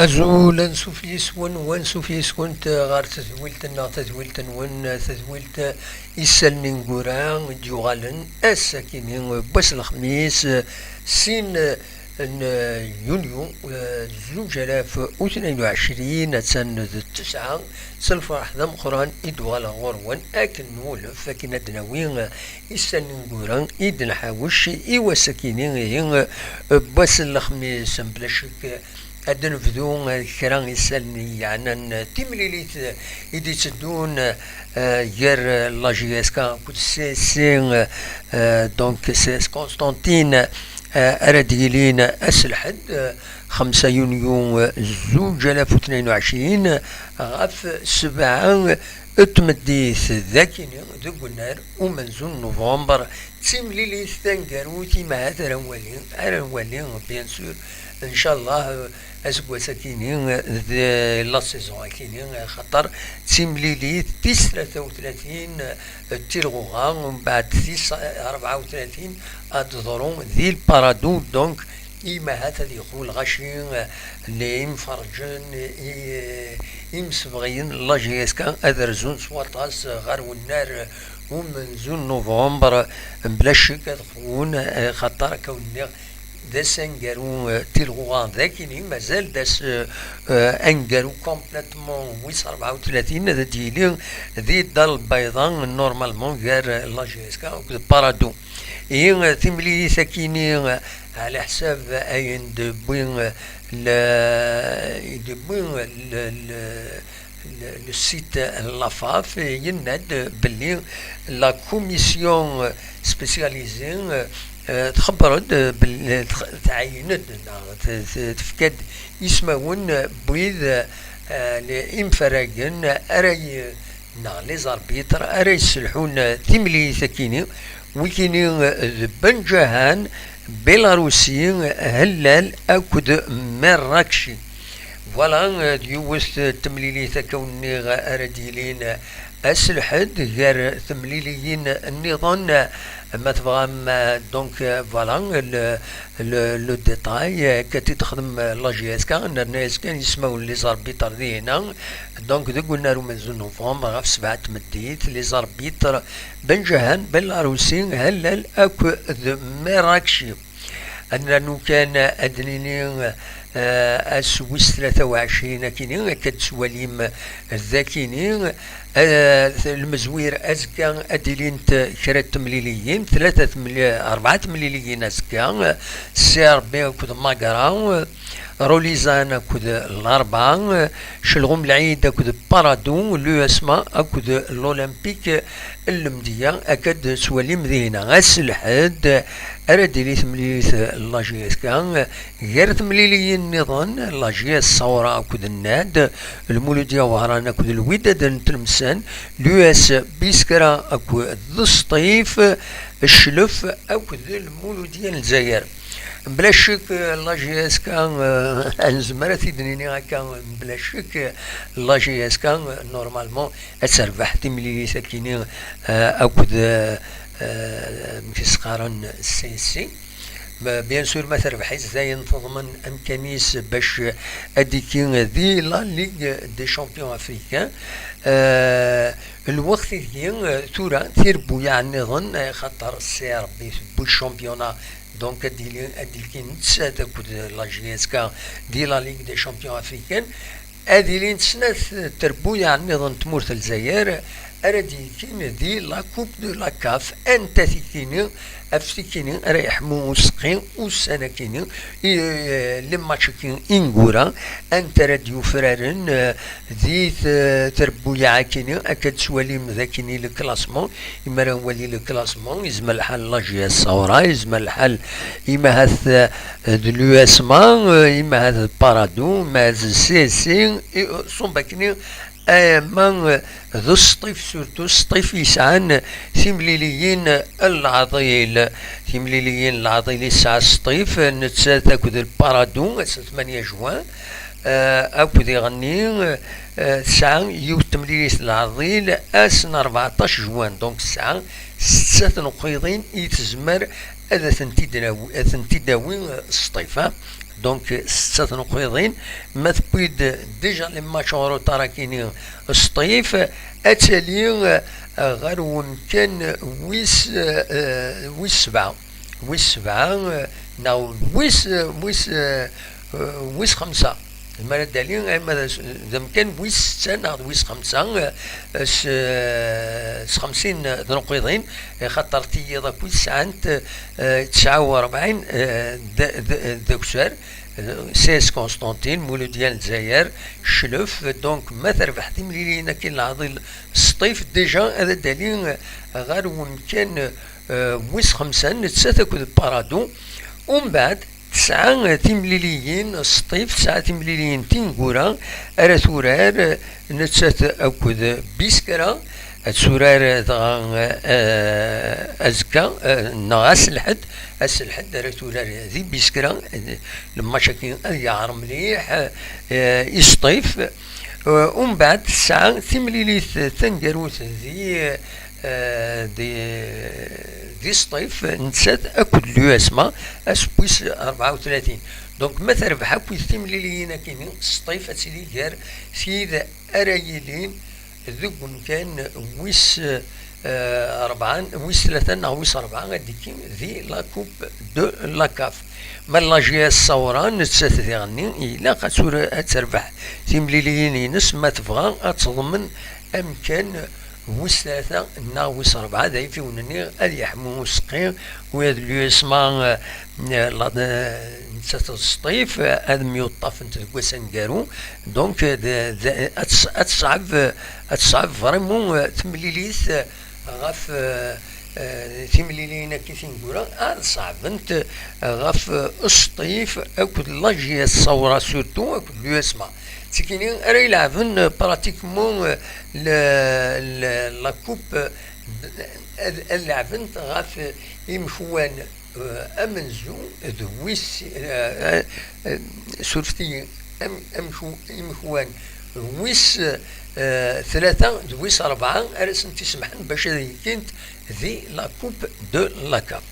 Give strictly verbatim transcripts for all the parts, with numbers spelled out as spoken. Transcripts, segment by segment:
Azul, ansuf yis-wen, wansuf yis-went ɣer tedwilt-nneɣ, tadwilt-nwen, tadwilt Isallen Ineggura i d-yuɣalen ass-akini n wass n lexmis, sin n yunyu, zuǧ alaf u tnayen u ɛecrin, attan d ttesɛa, s lferḥ d ameqqran i d-uɣaleɣ ɣur-wen akken nwulef, akken ad d-nawi Isallen Ineggura i d-nḥawec i wass-akini, ihi, n wass n lexmis, mebla ccek. Ad d-nebdu, eh, kra isallen yeɛnan, eh, timlilit, eh, i d-itteddun, eh, gar, eh, la J S K akked C S C, eh, donc C S Constantine, eh, ara d-yilin ass n lḥedd, eh, xemsa yunyu, eh, zuǧ alaf u tnayen u ɛecrin, ɣef sebɛa n tmeddit, d akini deg unnar umenzu n november. D timlilit taneggarut, imahat ara nwali, ara nwali, bien sûr, ncallah, aseggas akini, d la saison akini, xaṭer d timlilit tis tlata u tlatin d tilɣuɣa, umbeɛd tis rebɛa u tlatin ad d-teḍru di Lparadu. Donc, imahat ad yexru lɣaci, eh, n imferrǧen, i, eh, imsebɣiyen n la J S K ad rzun s waṭas ɣer wennar umenzu n november, mebla ccek ad xrun, eh, xaṭer akka wen-nniɣ d ass aneggaru, eh, tilɣuɣa d akini, mazal d ass, eh, eh, aneggaru complètement wis rebɛa u tlatin ad d-yili di Dda Lbayḍa, normalement gar, eh, la J S K akked Parado. Ihi, eh, timlilit akini, eh, ɛla ḥsab ayen d-wwi, eh, le, i d-wwi le, le, le, le site n la FAF, yenna-d belli la commission spécialisée, eh, txebber-d belli tx-, tɛeyyen-d neɣ t-, t-, tefka-d ismawen n wid, eh, imferragen ara y-, neɣ les arbitres ara yesselḥun timlilit-akini, wikini d Ben Jahan, Belarusi, Hellal akked Merrakci. Voilà, d yiwet n temlilit akka wen-nniɣ ara d-yilin ass n lḥedd gar temliliyin nniḍen. Ma tebɣam, donc, voilà, le, le, le détail, akka t-id-texdem la J S K, nerna-yas kan ismawen les arbitres dihina. Donc, deg unnar umenzu n novembre, ɣef sebɛa n tmeddit, les arbitres Ben Jahan, Belarusi, Hellal akked Merrakci. Ad nernu kan ad d-nini, eh, ass wis tlata u ɛecrin akini, akka d-tettwalim d akini. Eh, lmezwir azekka ad d-ilint kra n temliliyin, tlata temli-, rebɛa temliliyin azekka, C R B akked Magra, Rolizan akked Larbɛa, Celɣum Lɛid akked Parado, l'U S M A akked l'Olympique n Lemdeyya, akka d-tettwalim dihina. Ass n lḥedd ara d-tili temlilit n la J S K, gar temliliyin nniḍen, la J S Saura akked Nnad, Lmuludya Wehran akked Lwidad n Tlemsan, l'U S Biskra akked Sṭif, Cclef akked Lmuludya n Lezzayer. Bla ccek, la J S K, eh, nezmer ad t-id-nini akka, bla ccek, la J S K, normalement, ad terbeḥ timlilit akini, eh, akked, eh, eh, amek i s-qqaren, C S C. Ma, bien sûr, ma terbeḥ-it, dayen teḍmen amkan-is bac ad d-ikki di la Ligue des Champions Africains. Eh, lweqt ideg, eh, tura tirebbuyaɛ nniḍen, eh, xaṭer C R B tewwi championnat, donc ad d-ili, ad d-ilki nettat akked la J S K di la Ligue des Champions Africaines. Ad ilint snat trebbuyaɛ nniḍen n tmurt n Lezzayer ara d-yekkin di la Coupe de la CAF, anta tikini, ɣef tikini ara yeḥmu useqqi ussan akini, i, eh, les matchs akini ineggura, anta ara d-yufraren, eh, di t-, trebbuyaɛ akini, akka d-tettwalim d akini le classement, imi ara nwali le classement, yezmer lḥal la J S Saura, yezmer lḥal imahat, eh, d l'U S M A, eh, imahat d Parado, imahat d C S C, i, ṣumb akini, ama d Sṭif, surtout Sṭif yesɛan timliliyin n leɛḍil. Timliliyin n leɛḍil yesɛa Sṭif, nettat akked Lparado, ass n tmanya juin, eh, akked Iɣenni, eh, tesɛa yiwet temlilit n leɛḍil, ass n rbeɛṭac juin. Donc, tesɛa setta tneqqiḍin i tezmer ad tent-id-nawi, ad tent-id-tawi, eh, Sṭif, ha? Donc, setta tneqqiḍin, ma tewwi-d déjà les matchs en retard akini Sṭif, ad tali, euh, ɣer wemkan wis, euh, wis sebɛa, wis sebɛa, euh, neɣ wis, wis, euh, wis xemsa. Mi ara d-tali, ama d as-, d amkan wis setta neɣ d wis xemsa, euh, s, euh, s xemsin tneqqiḍin, xaṭer tiyiḍ akk i sɛant, euh, tesɛa u rebɛin, euh, d, d, d akessar. C S Constantine, Muludya n Lezzayer, Cclef. Donc, ma terbeḥ timliliyin akkin Leɛḍil Sṭif, déjà ad d-tali ɣer wemkan, euh, wis xemsa, nettat akked Parado. Umbeɛd, tesɛa timliliyin Sṭif, tesɛa timliliyin tineggura ara turar, nettat akked Biskra, ad turar dɣa, eh, azekka, eh, neɣ ass lḥedd, ass lḥedd ara turar di Biskra, eh, lmatch-agi ad yeɛreq mliḥ, eh, i Sṭif. Eh, umbeɛd tesɛa timlilit taneggarut di, eh, di, di Sṭif, nettat akked l'U S M A, ass wis rebɛa u tlatin. Donc, ma terbeḥ akkit timliliyin-agi, Sṭif ad tili gar tid ara yilin deg umkan wis, eh, rebɛa, wis tlata neɣ wis rebɛa ad d-ikki di la Coupe de la CAF. Ma la J S Saoura, nettat diɣenni, ilaq ad tura, ad terbeḥ timliliyin-ines ma tebɣa ad teḍmen amkan wis tlata neɣ wis rebɛa, d ayfiwen-nni ad yeḥmu useqqi, u d l'U S M A, eh, la, eh, nettat d Sṭif, eh, ad myuṭṭafent deg wass aneggaru. Donc, eh, d, d, ad tes-, ad teṣɛeb, eh, ad teṣɛeb vraiment, eh, temlilit, eh, ɣef, eh, eh, timliliyin-agi tineggura, ad ṣeɛbent, eh, ɣef, eh, Sṭif akked la J S Saoura, surtout akked l'U S M A. D tikini ara ilɛeben, eh, pratiquement, eh, le, le, la coupe, eh, ad, ad lɛebent ɣef, eh, imekwan, eh, amenzu d wis, eh, eh, eh, surfet-iyi, am-, amku-, imekwan wis, eh, tlata d wis rebɛa ara sent-isemḥen bac ad ikkint di la Coupe de la CAF.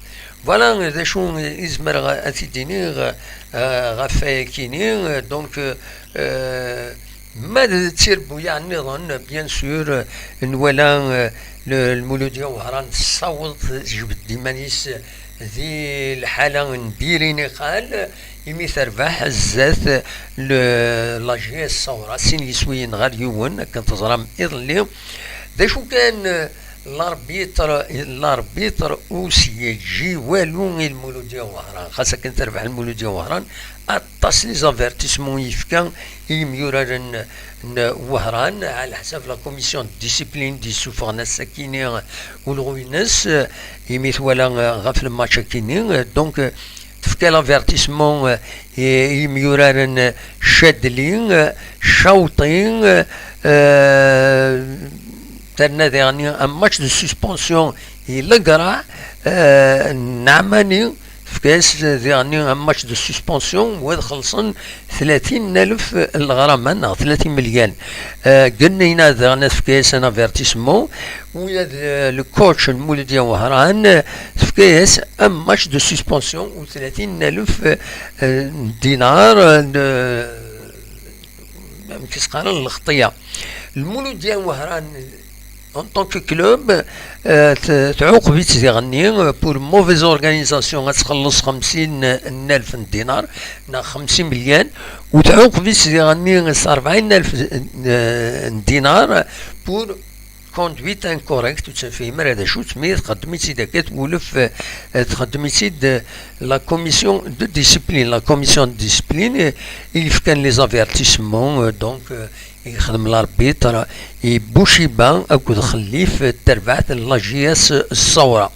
Voilà d acu i zemreɣ ad t-id-iniɣ, eh, ɣef wayakini. Donc, eh, ma d tirbuyaɛ nniḍen, bien sûr, eh, nwala, eh, le-, Lmuludya Wehran tessaweḍ tejbed-d iman-is di lḥala n diri niqal, imi terbeḥ zdat le-, la J S Saoura, sin yiswiyen ɣer yiwen, akken teẓram iḍelli. D acu kan, eh, l'arbitre, l'arbitre ur s-yeǧǧi walu i Lmuludya Wehran. Xas akken terbeḥ Lmuludya Wehran, aṭas les avertissements i yefka i yimyuraren n Wehran, ɛla ḥsab la commission de discipline d-yessufɣen ass-akini ulɣu-ines, imi twala ɣef le match-akini. Donc, tefka l'avertissement, eh, i, i yimyuraren Chadli, eh, Cawṭi, eh, terna diɣenni un match de suspension i Legra, eh, Naɛmani, tefka-yas diɣenni un match de suspension, u ad xellṣen tlatin n alef n leɣrama neɣ tlatin melyan. Eh, Gennina diɣen ad tefka-yas un avertissement, u ad, eh, le coach n Muludya Wehran, eh, tefka-yas un match de suspension u tlatin n alef, eh, n dinar, eh, n, amek i s-qqaren, n lxeṭṭiya. Lmuludya Wehran, en tant que club, eh, t-, tɛuqeb-itt diɣenni, eh, pour mauvaise organisation, ad txelleṣ xemsin n alef n dinar, neɣ xemsin melyan, u tɛuqeb-itt diɣenni s rebɛin n alef n, n dinar, pour conduite incorrecte, ur tt-nefhim ara d acu-tt, mi txeddem-itt-id akka twulef, eh, txeddem-itt-id, eh, la commission de discipline, la commission de discipline, eh, i yefkan les avertissements, eh, donc, eh, i yexdem l'arbitre i Buciba akked Xellif, eh, terbaɛt n la J S Saoura.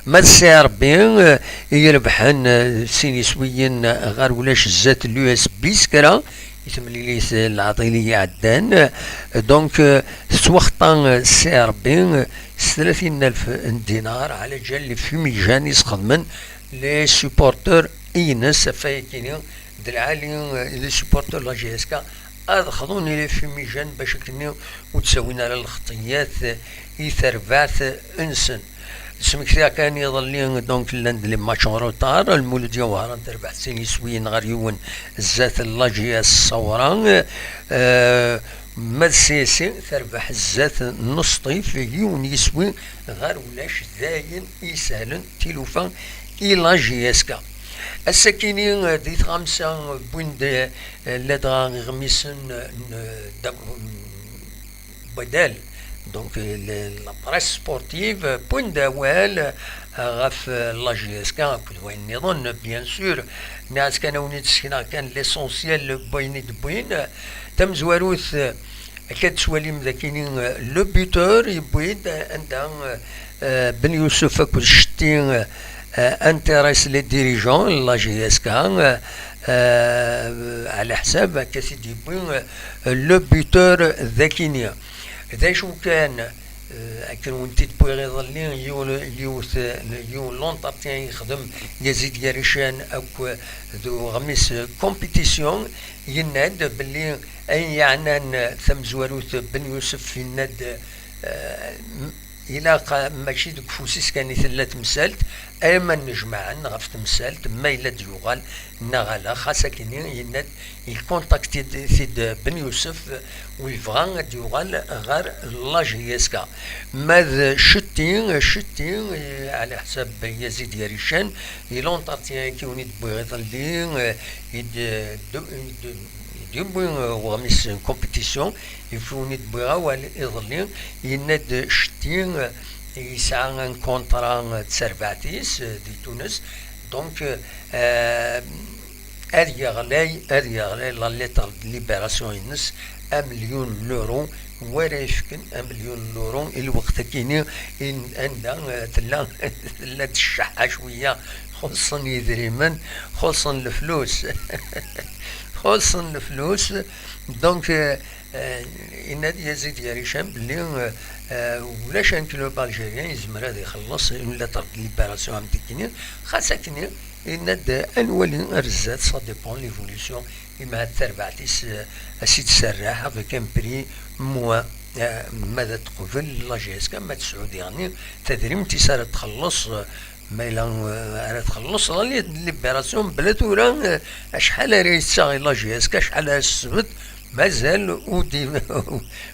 Ma d C R B, eh, i irebḥen, eh, sin iswiyen, eh, ɣer ulac zdat l'U S B Skra, i temlilit, eh, Leɛḍili iɛeddan. Eh, donc, eh, tettwaxeṭṭa, eh, C R B, eh, s tlatin n alef n dinar, ɛla ǧal les fumigènes i sxedmen les supporters ines, ɣef wayakini d lɛali, eh, les supporters n la J S K ad xḍun i les fumigènes bac akkenni ur d-ttawin ara lxeṭṭiyat, eh, i terbaɛt-nsen. Smektiɣ kan iḍelli, donc, llan-d les matchs en retard. Lmuludya Wehran terbeḥ sin yiswiyen ɣer yiwen zdat la J S Ṣawra. Euh, ma d C S C terbeḥ zdat n Sṭif yiwen yiswi ɣer ulac, d ayen isehlen tilufa i la J S K. Ass-akini, euh, di tɣamsa, euh, wwin-d, euh, ladɣa iɣmisen, euh, n, euh, da-, n wadal. Donc, euh, le, la presse sportive, euh, wwin-d awal, euh, ɣef, euh, la J S K akked wayen nniḍen, bien sûr. Nniɣ-as kan, ad wen-id-sekneɣ kan l'essentiel n wayen i d-wwin. Tamezwarut, euh, akka d-twalim dakini, euh, le buteur yewwi-d, euh, anda, euh, euh, Ben Youssef akked Cetti, euh, euh, intéresse les dirigeants, la J S K, euh, euh, ɛla ḥsab akka i d-yewwi, euh, le buteur dakini. D acu kan, euh, akken wen-t-id-wwiɣ iḍelli, yiwen, yiwet, yiwen l'entretien yexdem Yazid Yarican akked uɣmis compétition, yenna-d belli ayen yeɛnan tamezwarut, Ben Youssef yenna-d, euh, ilaq, mačči deg ufus-is kan i tella temsalt, ama nnejmaɛen ɣef temsalt, ma yella d-yuɣal neɣ ala. Xas akkenni, yenna-d, yekkontakti-t-id Ben Youssef, u yebɣa ad d-yuɣal ɣer la J S K. Ma d Cetti, Cetti, eh, ɛla ḥsab Yazid Yarican, i l'entretien-agi i wen-id-wwiɣ iḍelli, eh, i d-, d-, d-, d-yewwi, eh, uɣmis n compétition, i wen-id-wwiɣ awal iḍelli, yenna-d Cetti, eh, yesɛa un contrat d terbaɛt-is, eh, di Tunes. Donc, eh, ad yeɣlay, ad yeɣlay la lettre de libération-ines, amelyun n l'euro, wara yefken amelyun n l'euro i lweqt-akini, in-, anda, eh, tella, tella-d cceḥḥa cwiya, xuṣṣen yidrimen, xuṣṣen leflus, xuṣṣen leflus. Donc, eh, eh, yenna-d Yazid Yarican belli, eh, eh, ulac un club algérien yezmer ad ixelleṣ une lettre de libération am tikini, xas akkenni, yenna-d, eh, ad nwali ar zdat, ça dépend l'évolution, imi ad tarbaɛt-is, eh, ad s-id-serreḥ avec un prix moins, eh, ma ad teqbel la J S K, ma ad tesɛu diɣenni tadrimt-is ara txelleṣ, eh, ma yella, eh, ara txelleṣ la li-, libération, bla tura, eh, acḥal ara yettaɣ i la J S K, acḥal ara tesbet, mazal ur d-,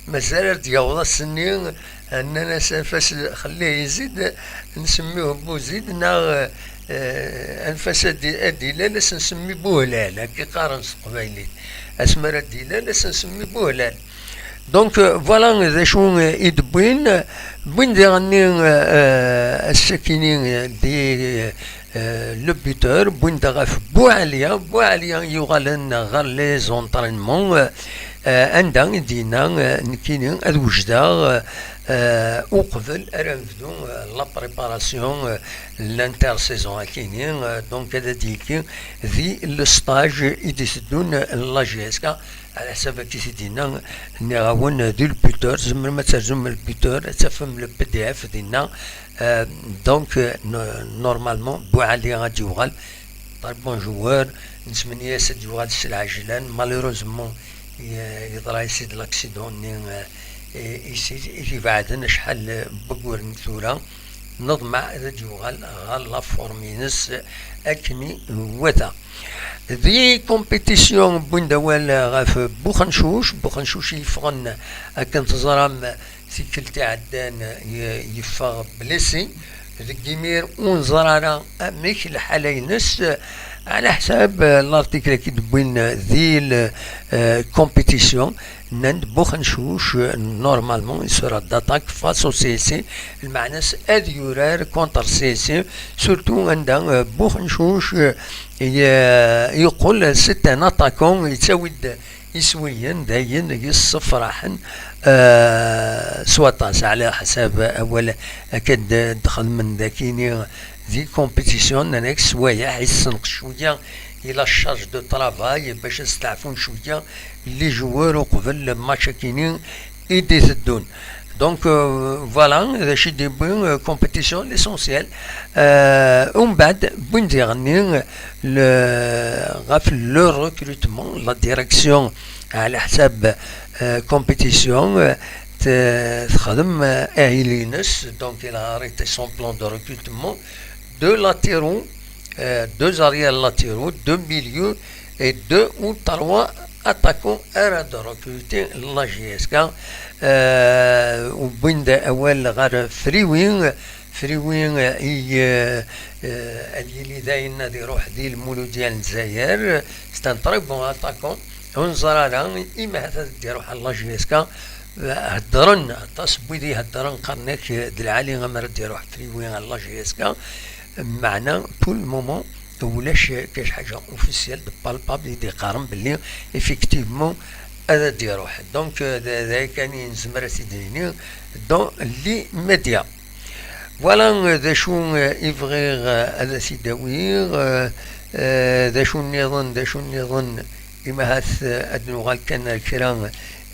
mazal ar d-yaweḍ ass-nni, nnan-as anef-as xellih yezid, nsemmiuh Buzid, neɣ, eh, anef-as ad d-, ad d-ilal, ad s-nsemmi Buhlal, akka i qqaren s teqbaylit. Asmi ara d-ilal, ad s-nsemmi Buhlal. Donc, euh, voilà d acu, euh, i d-wwin. Wwin diɣenni, euh, euh, ass-akini, euh, di, euh, le buteur, wwin-d ɣef Buɛaliya. Buɛaliya yuɣalen ɣer les entraînements, euh, euh, anda i d-yenna, euh, nekkini ad wejdeɣ, euh, euh, uqbel ara nebdu, euh, la préparation, euh, l'intersaison akini, euh, donc ad d-yekki di le stage i d-iteddun la J S K. Ɛla ḥsab akka i t-id-yenna, nniɣ-awen, di lbuteur, tzemrem ad terzum lbuteur, ad tafem le P D F dinna. Euh, donc, euh, no-, normalement, Buɛali ad d-yuɣal. Très bon joueur, nettmenni-as ad d-yuɣal s lɛejlan. Malheureusement, ye-, yeḍra-yas-id l'accident-nni, euh, i, i, i t-ibeɛden acḥal n wagguren tura. Neḍmeɛ ad d-yuɣal ɣer la forme-ines akken iwata. Di compétition, wwin-d awal ɣef Buxencuc. Buxencuc yeffɣen, akken teẓram, tikkelt iɛeddan, y-, yeffeɣ blessé. Deg imir ur nẓer ara amek lḥala-ines. Ɛla ḥsab, euh, l'article i d-wwin di l-, euh, compétition, nnan-d Buxencuc, euh, normalement, il sera d'attaque face au C S C. Lmeɛna-s ad yurar contre C S C, surtout anda, euh, Buxencuc, euh, y-, yeqqel c'est un attaquant, yettawi-d iswiyen d ayen yessefraḥen, euh, s waṭas, ɛla ḥsab awal akka d-, d-xedmen dakini di compétition, nnan-ak sswayeɛ yessenqes cwiya i la charge de travail bac ad steɛfun cwiya les joueurs uqbel le match-akini i d-iteddun. Donc, euh, voilà, d acu i d-yewwi, euh, compétition, l'essentiel. Euh, umbeɛd, wwin diɣenni, le, ɣef le recrutement, la direction, ɛla ḥsab, euh, compétition, euh, t-, texdem, euh, ahil-ines, donc il a arrêté son plan de recrutement, deux latéraux, euh, deux arrières latéraux, deux milieux et deux ou trois attaquants ara d-recruter la J S K. Euh, wwin-d awal ɣer Friwi, Friwi, euh, i, euh, euh, ad yili dayen ad iruḥ di Lmuludya n Lezzayer. C'est un très bon attaquant. Ur neẓri ara, ima ahat ad d-iruḥ ɣer la J S K. Heddren, aṭas n wid iheddren, qqaren-ak d lɛali amer ad d-iruḥ Friwi ɣer la J S K. Meɛna, pour le moment, ulac kan ḥaǧa officielle de palpable i d-iqqaren belli effectivement ad d-iruḥ. Donc, euh, d, d ayen kan i nezmer ad t-id-nini dans les médias. Voilà, euh, d acu, euh, i bɣiɣ, euh, ad as-id-awiɣ, euh, euh, d acu nniḍen, d acu nniḍen, ima ahat, euh, ad nuɣal kan ar kra,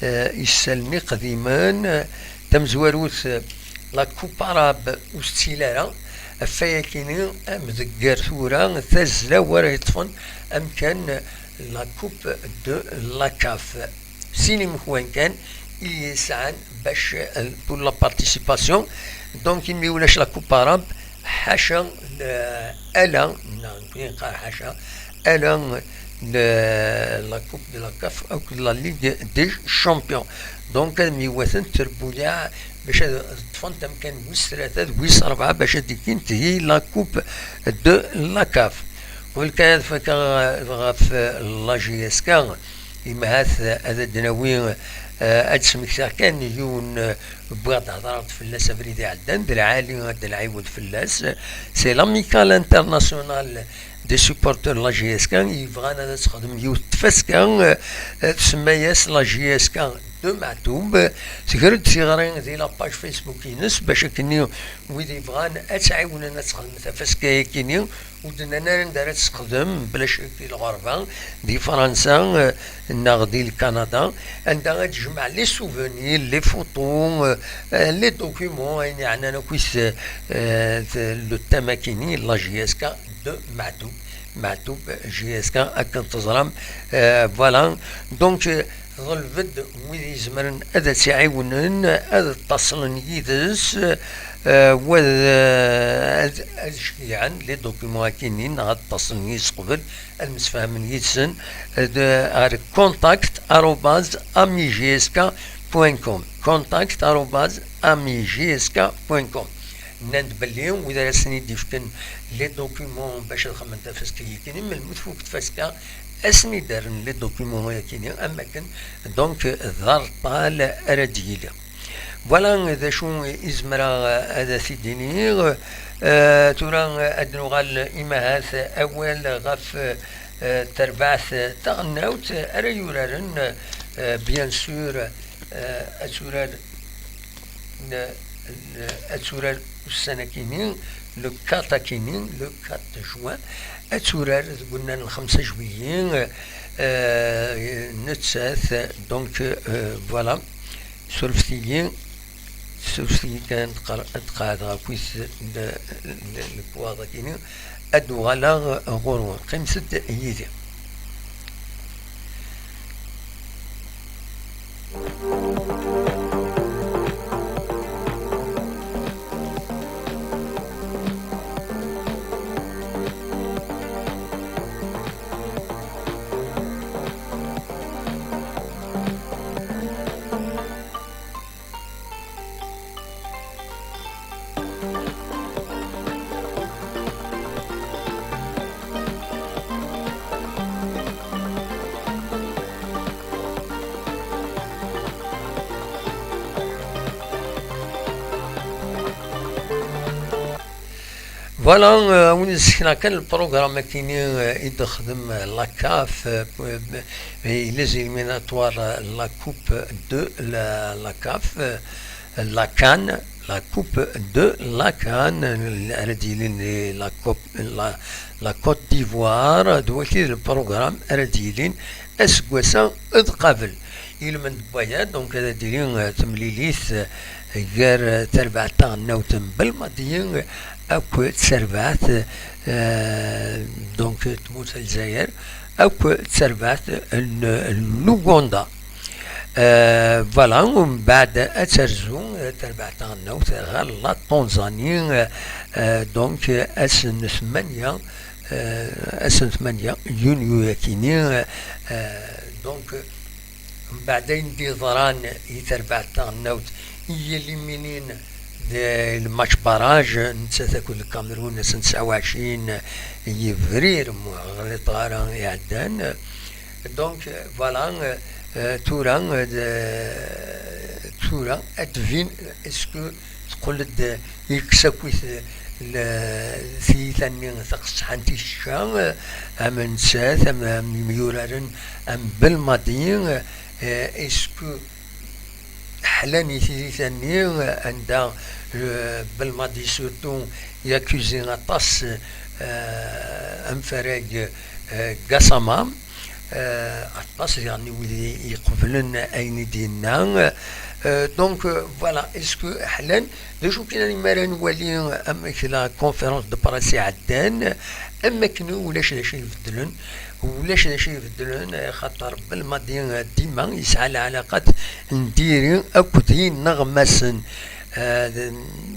euh, isallen iqdimen. Tamezwarut, euh, la Coupe Arabe ur tettili ara, ɣef wayakini, amdegger tura, tazzla wara yeṭṭfen amkan, la Coupe de la CAF. Sin imekwan kan i yesɛan bac, euh, pour la participation. Donc, imi ulac la Coupe Arabe, ḥaca, euh, ala, neɣ nekkni neqqar ḥaca, ala, euh, la Coupe de la CAF akked la Ligue des Champions. Donc, ad myewwatent trebbuyaɛ bac ad ṭṭfent amkan wis tlata d wis rebɛa bac ad d-ikkint di la Coupe de la CAF. Walakin ad fakeɣ ɣef la J S K, ima ahat ad d-nawi, eh, ad d-smektiɣ kan yiwen, eh, wwiɣ-d hedreɣ-d fell-as abrid iɛeddan, d lɛali ad d-nɛiwed fell-as. C'est l'Amicale Internationale des Supporters de la J S K, yebɣan ad texdem yiwet n tfaska, eh, tsemma-yas la J S K de Meɛtub. Teger-d tiɣri di la page Facebook-ines, bac akkenni wid yebɣan ad tt-ɛiwnen ad texdem tafaska-yakini, ur d-nnan ara anda ara tt-texdem, bla ccek i lɣerba, di Fransa, eh, neɣ di Lkanada, anda ad tejmeɛ les souvenirs, les photos, eh, eh, les documents, ayen yeɛnan akk, eh, eh, le thème akini, la J S K de Meɛtub, Meɛtub, J S K, akken teẓram, eh, voilà. Donc, eh, ḍleb-d wid izemren ad tt-iɛiwnen, ad ṭṭaṣlen yid-s, eh, wa ad, ad, ad ceyyɛen les documents akini, neɣ ad ṭṭaṣlen yid-s qbel, ad msefhamen yid-sen, eh, d, ar contact arobase amijsk point com. Contact arobase amijsk point com. Nnan-d belli wid ara sen-id-yefken les documents bac ad xedmen tafaska-yakini, melmi tfuk tfaska, ad sen-id-rren les documents-yakini, am akken, donc, d areṭṭal ara d-yili. Voilà d acu i zemreɣ ad t-id-iniɣ. Eh, tura ad nuɣal, ima ahat, awal ɣef, eh, terbaɛt taɣelnawt ara yuraren, eh, bien sûr, eh, ad turar n-, n-, ad turar ussan-akini, le quatre akini, le quatre juin, ad turar deg unnar n xemsa juillet, eh, nettat, donc, eh, voilà, surfet-iyi, surfet-iyi kan ad qeɛ-, ad qeɛdeɣ akkit le, le, lekwaɣeḍ-akini, ad d-uɣaleɣ ɣur-wen. Qqimet-d yid-i. Voilà, euh, win yessekna kan le programme akini, euh, i d-texdem, euh, la CAF, euh, euh, et les éliminatoires, euh, la Coupe de la, la CAF, euh, la CAN, la Coupe de la CAN, euh, ara d-yilin, euh, la Coupe, la, la Côte d'Ivoire, d wagi le programme ara d-yilin aseggas-a d qabel. Ilmend n waya, donc, ad d-tili, euh, temlilit, euh, gar, euh, terbaɛt taɣelnawt n Belmadi, euh, akked terbaɛt, euh, donc, tmurt n Lezzayer, akked terbaɛt n, n Luganda. Euh, voilà, umbeɛd ad terzu, euh, terbaɛt taɣelnawt ɣer la Tanzanie, euh, euh, donc, euh, ass n tmanya, euh, ass n tmanya yunyu akini, euh, euh, donc, euh, umbeɛd ayen d-yeḍran i terbaɛt taɣelnawt, i yal iminin d le match barrage, nettat akked Lkamerun ass n tesɛa u ɛecrin yebrir, mu ɣliṭ ara iɛeddan. Donc, euh, voilà, euh, euh, tura, euh, de, tura, ad tbin, est-ce que teqqel-d, yekkes akkit, euh, le, tiyita-nni taqesḥant i tecca, euh, am nettat, am, am yemyuraren, am Belmadi, euh, est-ce que ḥlan i tiyita-nni, euh, anda, euh, Belmadi surtout yakuzi aṭas, euh, amfarag, euh, Gassama, euh, aṭas diɣen i wid i- iqeblen ayen i d-yenna. Euh, donc, euh, voilà, est-ce que ḥlan, d acu kan mi ara nwali amek la conférence de presse iɛeddan, am akken ulac d acu ibeddlen, ulac d acu ibeddlen, eh, xaṭer Belmadi, eh, dima yesɛa lɛalaqat n diri akked yineɣmasen. Eh,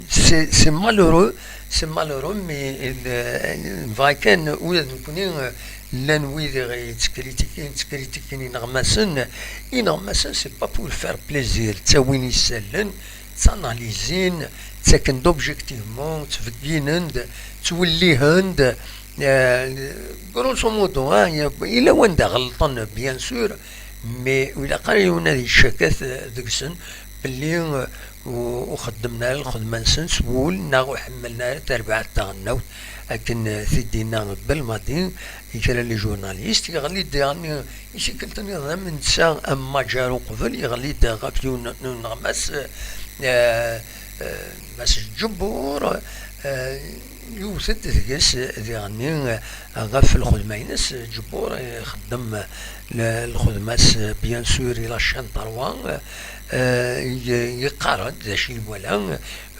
c'est, c'est malheureux, c'est malheureux, mais, eh, nebɣa kan ula d nekkni, eh, llan wid i yettkritikin, yettkritikin ineɣmasen. Ineɣmasen, c'est pas pour faire plaisir, ttawin isallen, ttanalizin, ttaken-d objectivement, ttbegginen-d, ttwellihen-d. Eh, grosso modo, ah, yella wanda ɣelṭen, bien sûr, mais ur ilaq ara yiwen ad yeccakat, eh, deg-sen belli, eh, ur, ur xeddmen ara lxedma-nsen s wul, neɣ ur ḥemmlen ara tarbaɛt taɣelnawt, akken, eh, t-id-yenna Belmadi i kra n les journalistes. Yeɣli-d daɣen i tikkelt nniḍen am netta, am Maǧar uqbel, yeɣli-d ɣef yiwen n uneɣmas, eh, eh, Mass Ǧebur, eh, yewwet-d deg-s diɣenni, eh, ɣef lxedma-ines. Ǧebur ixeddem le- lxedma-s, bien sûr, il a chaîne trois, eh, ye- yeqqar-d d acu i iwala,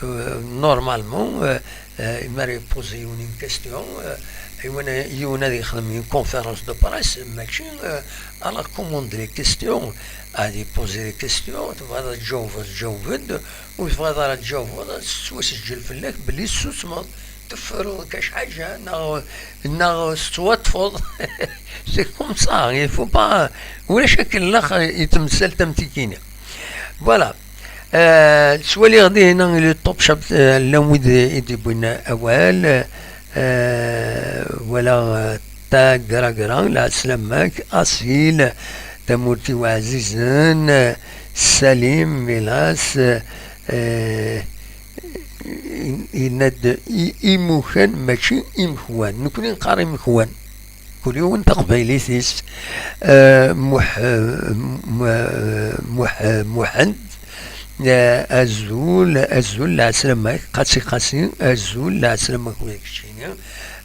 eh, normalement, eh, eh, mi ara ipozi yiwen une question, eh, yiwen, yiwen ad yexdem une conférence de presse, mačči, eh, à la commande les questions, ad ipozi les questions, tebɣiḍ ad tjawbeḍ, tjawbeḍ-d, ur tebɣiḍ ara ad tjawbeḍ, ad tettwaseǧǧel fell-ak belli tessusmeḍ, tefruḍ kac ḥaǧa, neɣ, neɣ tettwaṭṭfeḍ. C'est comme ça, il faut pas, ulac akken lax i temsalt am tikini. Voilà. Euh, ttwaliɣ dihina le top shop, euh, llan wid i d-yewwin awal, euh, walaɣ, euh, Tagragra, lɛeslama-k, Asil, tamurt-iw ɛzizen, euh, Salim, Milas, euh, yenna-d i- imukan, mačči imekwan. Nekni neqqar imekwan. Kul yiwen taqbaylit-is. Eh, Muḥ-, eh, Muḥ-, eh, Muḥend, eh, azul, azul, lɛeslama-k, qasi, qasi, azul, lɛeslama-k, ula d keččini.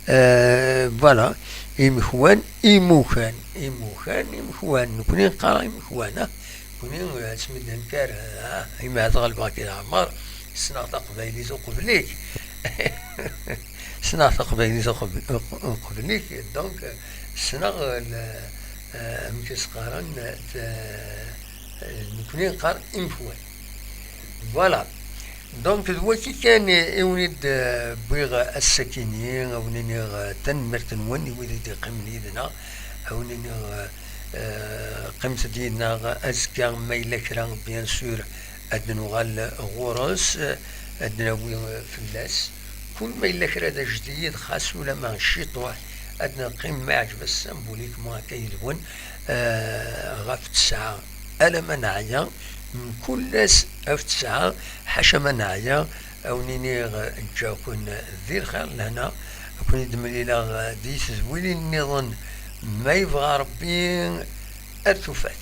Eh, voilà, imekwan, imukan, imukan, imekwan. Nekni neqqar imekwan, ah. Nekni, eh, asmi d-nekker, ah, imi ad ɣelbeɣ Kra Ɛmer, ssneɣ taqbaylit uqbel-ik. Ssneɣ taqbaylit uqbel-, uq-, uqbel-ik, donc, ssneɣ, eh, le-, eh, amek i s-qqaren, eh, t-, eh, nekni neqqar imekwan. Voilà. Donc, d waki kan i wen-id, eh, wwiɣ ass-akini, a wen-iniɣ, eh, tanemmirt-nwen i wid i d-iqqimen yid-neɣ, a wen-iniɣ, eh, eh, qqimet-d yid-neɣ azekka, ma yella kra, bien sûr, ad nuɣal ɣur-s, eh, ad nawi, eh, fell-as. Kul ma yella kra d ajdid, xas ulama ciṭuḥ, ad neqqim ma iɛǧeb-as symboliquement akka yid-wen, eh, ɣef ttesɛa. Alamma neɛya, mkul ass ɣef ttesɛa, ḥaca ma neɛya, a wen-iniɣ, ǧǧaɣ-ken di lxir lehna, a ken-id-mlileɣ di tedwilin nniḍen, ma yebɣa Rebbi, ar tufat.